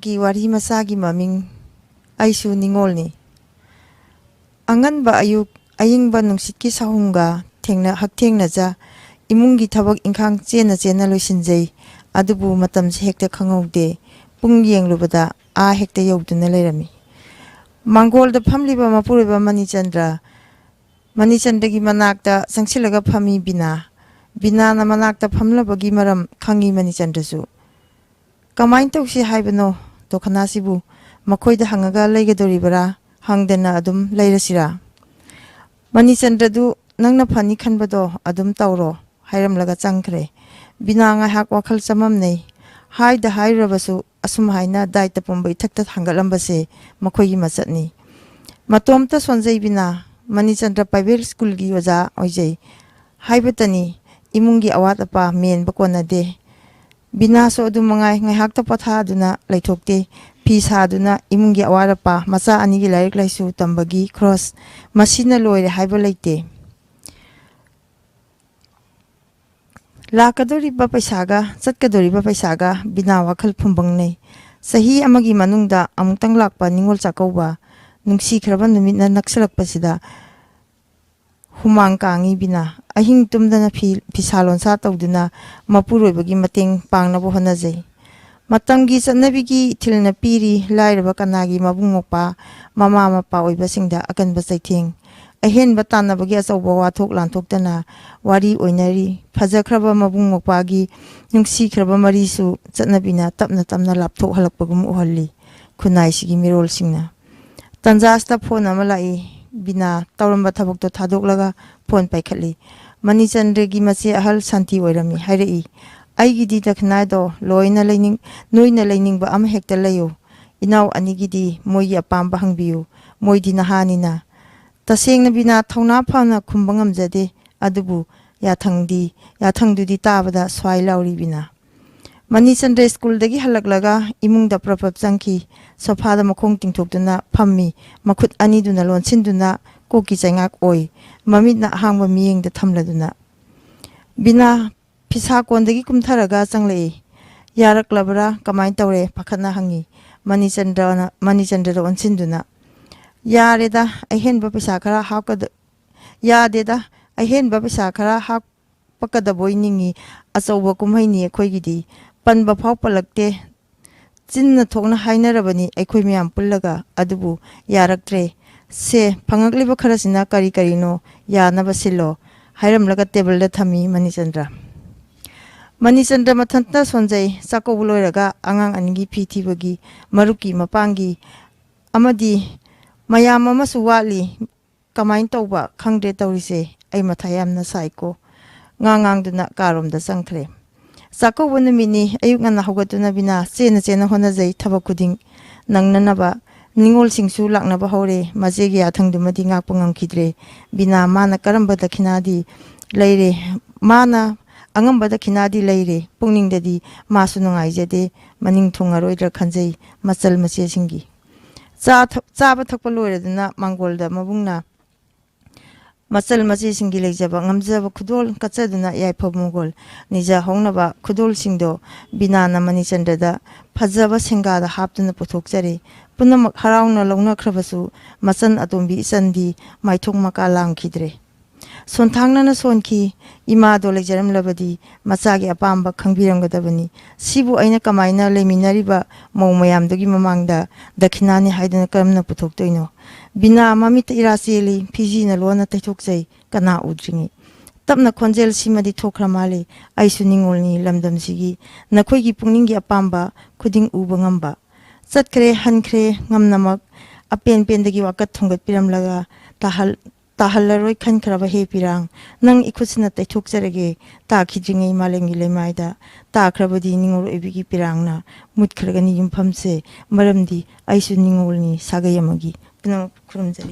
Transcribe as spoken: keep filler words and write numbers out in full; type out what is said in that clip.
ꯒꯤ ꯋꯥꯔꯤ ꯃꯆꯥꯒꯤ ꯃꯃꯤꯡ ꯑꯩꯁꯨ ꯅꯤꯉꯣꯜꯅꯤ꯫ ꯑꯉꯟꯕ ꯑꯌꯨꯛ ꯑꯏꯪꯕ ꯅꯨꯡꯁꯤꯠꯀꯤ ꯁꯥꯍꯨꯝꯒ ꯊꯦꯡꯅ-, ꯍꯛꯊꯦꯡꯅꯖ ꯏꯃꯨꯡꯒꯤ ꯊꯕꯛ ꯏꯪꯈꯥꯡ ꯆꯦꯟꯅ ꯆꯦꯟꯅ ꯂꯣꯏꯁꯤꯟꯖꯩ꯫ ꯑꯗꯨꯕꯨ ꯃꯇꯝꯁꯦ ꯍꯦꯛꯇ ꯈꯪꯍꯧꯗꯦ꯫ ꯄꯨꯡ ꯌꯦꯡꯂꯨꯕꯗ ꯑꯥ ꯍꯦꯛꯇ ꯌꯧꯗꯨꯅ ꯂꯩꯔꯝꯃꯤ꯫ ꯃꯥꯡꯒꯣꯜꯗ ꯐꯝꯂꯤꯕ ꯃꯄꯨꯔꯣꯏꯕ ꯃꯅꯤꯆꯟꯗ꯭ꯔ, ꯃꯅꯤꯆꯟꯗ꯭ꯔꯒꯤ ꯃꯅꯥꯛꯇ ꯆꯪꯁꯤꯜꯂꯒ ꯐꯝꯃꯤ ꯕꯤꯅꯥ꯫ ꯕꯤꯅꯥꯅ ꯃꯅꯥꯛꯇ ꯐꯝꯂꯕꯒꯤ ꯃꯔꯝ ꯈꯪꯉꯤ ꯃꯅꯤꯆꯟꯗ꯭ꯔꯁꯨ꯫ "ꯀꯃꯥꯏꯅ ꯇꯧꯁꯤ ꯍꯥꯏꯕꯅꯣ ꯗꯣꯈꯅꯥꯁꯤꯕꯨ? ꯃꯈꯣꯏꯗ ꯍꯪꯉꯒ ꯂꯩꯒꯗꯧꯔꯤꯕꯔꯥ? ꯍꯪꯗꯅ ꯑꯗꯨꯝ ꯂꯩꯔꯁꯤꯔꯥ?" ꯃꯅꯤꯆꯟꯗ꯭ꯔꯗꯨ, "ꯅꯪꯅ ꯐꯅꯤ ꯈꯟꯕꯗꯣ ꯑꯗꯨꯝ ꯇꯧꯔꯣ" ꯍꯥꯏꯔꯝꯂꯒ ꯆꯪꯈ꯭ꯔꯦ꯫ ꯕꯤꯅꯥ ꯉꯥꯏꯍꯥꯛ ꯋꯥꯈꯜ ꯆꯃꯝꯅꯩ꯫ ꯍꯥꯏꯗ ꯍꯥꯏꯔꯨꯔꯕꯁꯨ ꯑꯁꯨꯝ ꯍꯥꯏꯅ ꯗꯥꯏꯇ ꯄꯨꯝꯕ ꯏꯊꯛꯇ ꯊꯥꯡꯒꯠꯂꯝꯕꯁꯦ ꯃꯈꯣꯏꯒꯤ ꯃꯆꯠꯅꯤ꯫ ꯃꯇꯣꯝꯇ ꯁꯣꯟꯖꯩ ꯕꯤꯅꯥ꯫ ꯃꯅꯤꯆꯟꯗ꯭ꯔ ꯄ꯭ꯔꯥꯏꯚꯦꯠ ꯁ꯭ꯀꯨꯜꯒꯤ ꯑꯣꯖꯥ ꯑꯣꯏꯖꯩ꯫ ꯍꯥꯏꯕꯇꯅꯤ, ꯏꯃꯨꯡꯒꯤ ꯑꯋꯥꯠ ꯑꯄꯥ ꯃꯦꯟꯕ ꯀꯣꯟꯅꯗꯦ꯫ ꯕꯤꯅꯥꯁꯨ ꯑꯗꯨ ꯃꯉꯥꯏ, ꯉꯥꯏꯍꯥꯛꯇ ꯄꯣꯊꯥꯗꯨꯅ ꯂꯩꯊꯣꯛꯇꯦ꯫ ꯐꯤ ꯁꯥꯗꯨꯅ ꯏꯃꯨꯡꯒꯤ ꯑꯋꯥꯠ ꯑꯄꯥ, ꯃꯆꯥ ꯑꯅꯤꯒꯤ ꯂꯥꯏꯔꯤꯛ ꯂꯥꯏꯁꯨ ꯇꯝꯕꯒꯤ ꯈꯣꯔꯁ, ꯃꯁꯤꯅ ꯂꯣꯏꯔꯦ ꯍꯥꯏꯕ ꯂꯩꯇꯦ꯫ ꯂꯥꯛꯀꯗꯧꯔꯤꯕ ꯄꯩꯁꯥꯒ ꯆꯠꯀꯗꯧꯔꯤꯕ ꯄꯩꯁꯥꯒ ꯕꯤꯅꯥ ꯋꯥꯈꯜ ꯐꯨꯝꯕꯪꯅꯩ꯫ ꯆꯍꯤ ꯑꯃꯒꯤ ꯃꯅꯨꯡꯗ ꯑꯃꯨꯛꯇꯪ ꯂꯥꯛꯄ ꯅꯤꯉꯣꯜ ꯆꯥꯛꯀꯧꯕ, ꯅꯨꯡꯁꯤꯈ꯭ꯔꯕ ꯅꯨꯃꯤꯠꯅ ꯅꯛꯁꯤꯜꯂꯛꯄꯁꯤꯗ ꯍꯨꯃꯥꯡ ꯀꯥꯡꯉꯤ ꯕꯤꯅꯥ꯫ ꯑꯍꯤꯡ ꯇꯨꯝꯗꯅ ꯐꯤ, ꯐꯤꯁꯥ ꯂꯣꯟꯁꯥ ꯇꯧꯗꯨꯅ ꯃꯄꯨꯔꯣꯏꯕꯒꯤ ꯃꯇꯦꯡ ꯄꯥꯡꯅꯕ ꯍꯣꯠꯅꯖꯩ꯫ ꯃꯇꯝꯒꯤ ꯆꯠꯅꯕꯤꯒꯤ ꯏꯊꯤꯜꯅ ꯄꯤꯔꯤ ꯂꯥꯏꯔꯕ ꯀꯅꯥꯒꯤ ꯃꯕꯨꯡ ꯃꯧꯄ꯭ꯋꯥ, ꯃꯃꯥ ꯃꯄꯥ ꯑꯣꯏꯕꯁꯤꯡꯗ ꯑꯀꯟꯕ ꯆꯩꯊꯦꯡ꯫ ꯑꯍꯦꯟꯕ ꯇꯥꯟꯅꯕꯒꯤ ꯑꯆꯧꯕ ꯋꯥꯊꯣꯛ ꯂꯥꯟꯊꯣꯛꯇꯅ ꯋꯥꯔꯤ ꯑꯣꯏꯅꯔꯤ꯫ ꯐꯖꯈ꯭ꯔꯕ ꯃꯕꯨꯡ ꯃꯧꯄ꯭ꯋꯥꯒꯤ ꯅꯨꯡꯁꯤꯈ꯭ꯔꯕ ꯃꯔꯤꯁꯨ ꯆꯠꯅꯕꯤꯅ ꯇꯞꯅ ꯇꯞꯅ ꯂꯥꯞꯊꯣꯛꯍꯜꯂꯛꯄꯒꯨꯝ ꯎꯍꯜꯂꯤ ꯈꯨꯟꯅꯥꯏꯁꯤꯒꯤ ꯃꯤꯔꯣꯜꯁꯤꯡꯅ꯫ ꯇꯟꯖꯥꯁꯤꯗ ꯐꯣꯟ ꯑꯃ ꯂꯥꯛꯏ꯫ ꯕꯤꯅꯥ ꯇꯧꯔꯝꯕ ꯊꯕꯛꯇꯣ ꯊꯥꯗꯣꯛꯂꯒ ꯐꯣꯟ ꯄꯥꯏꯈꯠꯂꯤ꯫ ꯃꯅꯤꯆꯟꯗ꯭ꯔꯒꯤ ꯃꯆꯦ ꯑꯍꯜ ꯁꯥꯟꯇꯤ ꯑꯣꯏꯔꯝꯃꯤ꯫ ꯍꯥꯏꯔꯛꯏ, "ꯑꯩꯒꯤꯗꯤ ꯗꯈꯤꯅꯥꯗꯣ ꯂꯣꯏꯅ ꯂꯩꯅꯤꯡ-, ꯅꯣꯏꯅ ꯂꯩꯅꯤꯡꯕ ꯑꯃ ꯍꯦꯛꯇ ꯂꯩꯌꯨ꯫ ꯏꯅꯥꯎ ꯑꯅꯤꯒꯤꯗꯤ ꯃꯣꯏꯒꯤ ꯑꯄꯥꯝꯕ ꯍꯪꯕꯤꯌꯨ꯫ ꯃꯣꯏꯗꯤ ꯅꯍꯥꯅꯤꯅ"꯫ ꯇꯁꯦꯡꯅ ꯕꯤꯅꯥ ꯊꯧꯅꯥ ꯐꯅ ꯈꯨꯝꯕ ꯉꯝꯖꯗꯦ꯫ ꯑꯗꯨꯕꯨ ꯌꯥꯊꯪꯗꯤ, ꯌꯥꯊꯪꯗꯨꯗꯤ ꯇꯥꯕꯗ ꯁ꯭ꯋꯥꯏ ꯂꯥꯎꯔꯤ ꯕꯤꯅꯥ꯫ ꯃꯅꯤꯆꯟꯗ꯭ꯔ ꯁ꯭ꯀꯨꯜꯗꯒꯤ ꯍꯜꯂꯛꯂꯒ ꯏꯃꯨꯡꯗ ꯄ꯭ꯔꯞ ꯄ꯭ꯔꯞ ꯆꯪꯈꯤ꯫ ꯁꯣꯐꯥꯗ ꯃꯈꯣꯡ ꯇꯤꯡꯊꯣꯛꯇꯨꯅ ꯐꯝꯃꯤ꯫ ꯃꯈꯨꯠ ꯑꯅꯤꯗꯨꯅ ꯂꯣꯟꯁꯤꯟꯗꯨꯅ ꯀꯣꯛꯀꯤ ꯆꯩꯉꯥꯛ ꯑꯣꯏ꯫ ꯃꯃꯤꯠꯅ ꯑꯍꯥꯡꯕ ꯃꯤꯠꯌꯦꯡꯗ ꯊꯝꯂꯗꯨꯅ꯫ ꯕꯤꯅꯥ ꯐꯤꯁꯥꯀꯣꯟꯗꯒꯤ ꯀꯨꯝꯊꯔꯒ ꯆꯪꯂꯛꯏ꯫ "ꯌꯥꯔꯛꯂꯕ꯭ꯔꯥ? ꯀꯃꯥꯏꯅ ꯇꯧꯔꯦ?" ꯄꯥꯈꯠꯅ ꯍꯪꯉꯤ꯫ ꯃꯅꯤꯆꯟꯗ꯭ꯔꯅ, ꯃꯅꯤꯆꯟꯗ꯭ꯔꯗ ꯑꯣꯟꯁꯤꯟꯗꯨꯅ, "ꯌꯥꯔꯦꯗ, ꯑꯍꯦꯟꯕ ꯄꯩꯁꯥ ꯈꯔ ꯍꯥꯞꯀꯗ-, ꯌꯥꯗꯦꯗ, ꯑꯍꯦꯟꯕ ꯄꯩꯁꯥ ꯈꯔ ꯍꯥꯞꯄꯛꯀꯗꯕꯣꯏ ꯅꯤꯡꯉꯤ꯫ ꯑꯆꯧꯕ ꯀꯨꯝꯍꯩꯅꯤ ꯑꯩꯈꯣꯏꯒꯤꯗꯤ꯫ ꯄꯟꯕ ꯐꯥꯎ ꯄꯜꯂꯛꯇꯦ꯫ ꯆꯤꯟꯅ ꯊꯣꯛꯅ ꯍꯥꯏꯅꯔꯕꯅꯤ ꯑꯩꯈꯣꯏ ꯃꯌꯥꯝ ꯄꯨꯜꯂꯒ, ꯑꯗꯨꯕꯨ ꯌꯥꯔꯛꯇ꯭ꯔꯦ꯫ ꯁꯦ, ꯐꯪꯉꯛꯂꯤꯕ ꯈꯔꯁꯤꯅ ꯀꯔꯤ ꯀꯔꯤꯅꯣ, ꯌꯥꯅꯕ ꯁꯤꯜꯂꯣ", ꯍꯥꯏꯔꯝꯂꯒ ꯇꯦꯕꯜꯗ ꯊꯝꯃꯤ ꯃꯅꯤꯆꯟꯗ꯭ꯔ꯫ ꯃꯅꯤꯆꯟꯗ꯭ꯔ ꯃꯊꯟꯇ ꯁꯣꯟꯖꯩ꯫ ꯆꯥꯛꯀꯧꯕ ꯂꯣꯏꯔꯒ ꯑꯉꯥꯡ ꯑꯅꯤꯒꯤ ꯐꯤ ꯊꯤꯕꯒꯤ, ꯃꯔꯨꯞꯀꯤ, ꯃꯄꯥꯡꯒꯤ ꯑꯃꯗꯤ ꯃꯌꯥꯝ ꯑꯃꯁꯨ ꯋꯥꯠꯂꯤ꯫ ꯀꯃꯥꯏꯅ ꯇꯧꯕ ꯈꯪꯗ꯭ꯔꯦ ꯇꯧꯔꯤꯁꯦ꯫ ꯑꯩ ꯃꯊꯥ ꯌꯥꯝꯅ ꯁꯥꯏꯀꯣ꯫ ꯉꯥꯡ ꯉꯥꯡꯗꯨꯅ ꯀꯥꯔꯣꯝꯗ ꯆꯪꯈ꯭ꯔꯦ꯫ ꯆꯥꯛꯀꯧꯕ ꯅꯨꯃꯤꯠꯅꯤ꯫ ꯑꯌꯨꯛ ꯉꯟꯅ ꯍꯧꯒꯠꯇꯨꯅ ꯕꯤꯅꯥ ꯆꯦꯟꯅ ꯆꯦꯟꯅ ꯍꯣꯠꯅꯖꯩ ꯊꯕꯛ ꯈꯨꯗꯤꯡ ꯅꯪꯅꯅꯕ꯫ ꯅꯤꯉꯣꯜꯁꯤꯡꯁꯨ ꯂꯥꯛꯅꯕ ꯍꯧꯔꯦ꯫ ꯃꯆꯦꯒꯤ ꯌꯥꯊꯪꯗꯨꯃꯗꯤ ꯉꯥꯛꯄ ꯉꯝꯈꯤꯗ꯭ꯔꯦ꯫ ꯕꯤꯅꯥ, ꯃꯥꯅ ꯀꯔꯝꯕ ꯗꯈꯤꯅꯥꯗꯤ ꯂꯩꯔꯦ? ꯃꯥꯅ ꯑꯉꯝꯕ ꯗꯈꯤꯅꯥꯗꯤ ꯂꯩꯔꯦ꯫ ꯄꯨꯛꯅꯤꯡꯗꯗꯤ ꯃꯥꯁꯨ ꯅꯨꯡꯉꯥꯏꯖꯗꯦ꯫ ꯃꯅꯤꯡ ꯊꯨꯡꯉꯔꯣꯏꯗ꯭ꯔꯥ ꯈꯟꯖꯩ ꯃꯆꯜ ꯃꯆꯦꯁꯤꯡꯒꯤ꯫ ꯆꯥ ꯊꯛ-, ꯆꯥꯕ ꯊꯛꯄ ꯂꯣꯏꯔꯗꯨꯅ ꯃꯥꯡꯒꯣꯜꯗ ꯃꯕꯨꯡꯅ ꯃꯆꯜ ꯃꯆꯦꯁꯤꯡꯒꯤ ꯂꯩꯖꯕ ꯉꯝꯖꯕ ꯈꯨꯗꯣꯜ ꯀꯠꯆꯗꯨꯅ ꯌꯥꯏꯐ ꯃꯪꯒꯣꯜ ꯅꯤꯖꯍꯧꯅꯕ ꯈꯨꯗꯣꯜꯁꯤꯡꯗꯣ ꯕꯤꯅꯥꯅ ꯃꯅꯤꯆꯟꯗ꯭ꯔꯗ ꯐꯖꯕ ꯁꯦꯡꯒꯥꯗ ꯍꯥꯞꯇꯨꯅ ꯄꯨꯊꯣꯛꯆꯔꯦ꯫ ꯄꯨꯝꯅꯃꯛ ꯍꯔꯥꯎꯅ ꯂꯧꯅꯈ꯭ꯔꯕꯁꯨ ꯃꯆꯟ ꯑꯇꯣꯝꯕꯤ ꯏꯆꯟꯗꯤ ꯃꯥꯏꯊꯣꯡ ꯃꯀꯥ ꯂꯥꯝꯈꯤꯗ꯭ꯔꯦ꯫ ꯁꯣꯟꯊꯥꯡꯅꯅ ꯁꯣꯟꯈꯤ꯫ ꯏꯃꯥꯗꯣ ꯂꯩꯖꯔꯝꯂꯕꯗꯤ ꯃꯆꯥꯒꯤ ꯑꯄꯥꯝꯕ ꯈꯪꯕꯤꯔꯝꯒꯗꯕꯅꯤ꯫ ꯁꯤꯕꯨ ꯑꯩꯅ ꯀꯃꯥꯏꯅ ꯂꯩꯃꯤꯟꯅꯔꯤꯕ ꯃꯧ ꯃꯌꯥꯝꯗꯨꯒꯤ ꯃꯃꯥꯡꯗ ꯗꯈꯤꯅꯥꯅꯤ ꯍꯥꯏꯗꯨꯅ ꯀꯔꯝꯅ ꯄꯨꯊꯣꯛꯇꯣꯏꯅꯣ? ꯕꯤꯅꯥ ꯃꯃꯤꯠꯇ ꯏꯔꯥ ꯆꯦꯜꯂꯤ꯫ ꯐꯤꯖꯤꯅ ꯂꯣꯟꯅ ꯇꯩꯊꯣꯛꯆꯩ꯫ ꯀꯅꯥ ꯎꯗ꯭ꯔꯤꯉꯩ꯫ ꯇꯞꯅ ꯈꯣꯟꯖꯦꯜ ꯁꯤꯃꯗꯤ ꯊꯣꯛꯈ꯭ꯔ ꯃꯥꯜꯂꯦ꯫ ꯑꯩꯁꯨ ꯅꯤꯡꯉꯣꯜꯅꯤ ꯂꯝꯗꯝꯁꯤꯒꯤ꯫ ꯅꯈꯣꯏꯒꯤ ꯄꯨꯛꯅꯤꯡꯒꯤ ꯑꯄꯥꯝꯕ ꯈꯨꯗꯤꯡ ꯎꯕ ꯉꯝꯕ꯫ ꯆꯠꯈ꯭ꯔꯦ, ꯍꯟꯈ꯭ꯔꯦ, ꯉꯝꯅꯃꯛ꯫ ꯑꯄꯦꯟ ꯄꯦꯟꯗꯒꯤ ꯋꯥꯀꯠ ꯊꯣꯡꯒꯠꯄꯤꯔꯝꯂꯒ ꯇꯥꯍꯜ-, ꯇꯥꯍꯜꯂꯔꯣꯏ ꯈꯟꯈ꯭ꯔꯕ ꯍꯦ ꯄꯤꯔꯥꯡ꯫ ꯅꯪ ꯏꯈꯨꯠꯁꯤꯅ ꯇꯩꯊꯣꯛꯆꯔꯒꯦ꯫ ꯇꯥꯈꯤꯗ꯭ꯔꯤꯉꯩ ꯃꯥꯂꯦꯝꯒꯤ ꯂꯩꯃꯥꯏꯗ꯫ ꯇꯥꯈ꯭ꯔꯕꯗꯤ ꯅꯤꯡꯉꯣꯜ ꯑꯣꯏꯕꯤꯒꯤ ꯄꯤꯔꯥꯡꯅ ꯃꯨꯠꯈ꯭ꯔꯒꯅꯤ ꯌꯨꯝꯐꯝꯁꯦ꯫ ꯃꯔꯝꯗꯤ ꯑꯩꯁꯨ ꯅꯤꯡꯉꯣꯜꯅꯤ, ꯁꯥꯒꯩ ꯑꯃꯒꯤ꯫ ꯄꯨꯝꯅꯃꯛ ꯈꯨꯔꯨꯝꯖꯔꯤ꯫